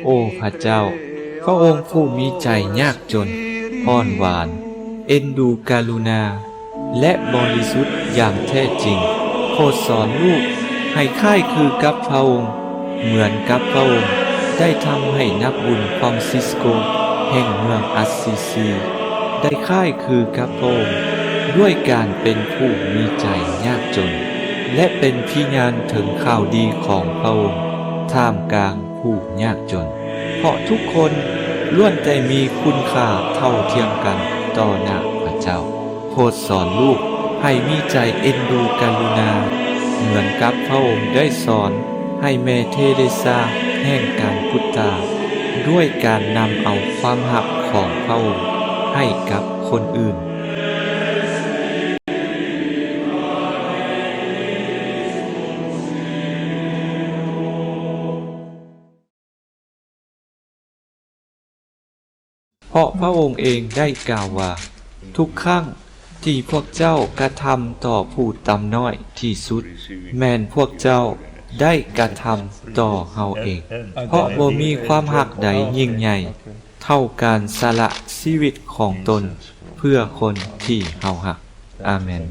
ໂອ້ພະເຈົ້າ, ພະອົງຜູ້ມີໃຈຍາກຈົນ, ອ່ອນຫວານ, ເອັນດູກະລຸນາ ແລະ ບໍລິສຸດຢ່າງແທ້ຈິງ, ໂປດສອນລູກໃຫ້ຄ້າຍຄືກັບພະອົງ, ເໝືອນກັບພະອົງໄດ້ທຳໃຫ້ນັກບຸນຟຣອງຊິສໂກແຫ່ງເມືອງອັດຊີຊີ ໄດ້ຄ້າຍຄືກັບພະອົງ ດ້ວຍການເປັນຜູ້ມີໃຈຍາກຈົນ ແລະ ເປັນພະຍານເຖິງຂ່າວດີຂອງພະອົງທ່າມກາງຜູ້ຍາກຈົນ, ເພາະທຸກຄົນລ້ວນແຕ່ມີຄຸນຄ່າເທົ່າທຽມກັນຕໍ່ໜ້າພະເຈົ້າ. ໂປດສອນລູກໃຫ້ມີໃຈເອັນດູກະລຸນາ ເໝືອນກັບພະອົງໄດ້ສອນໃຫ້ແມ່ເທເຣຊາແຫ່ງການກຸດຕາ ດ້ວຍການນຳເອົາຄວາມຮັກຂອງພະອົງໃຫ້ກັບຄົນອື່ນ. ເພາະພະອົງເອງໄດ້ກ່າວວ່າ, ທຸກຄັ້ງທີ່ພວກເຈົ້າກະທຳຕໍ່ຜູ້ຕ່ຳນ້ອຍທີ່ສຸດ, ແມ່ນພວກເຈົ້າໄດ້ກະທຳຕໍ່ເຮົາເອງ. ເພາະບໍ່ມີຄວາມຮັກໃດຍິ່ງໃຫຍ່ເທົ່າການສະຫຼະຊີວິດຂອງຕົນເພື່ອຄົນທີ່ເຮົາຮັກ. ອາເມນ.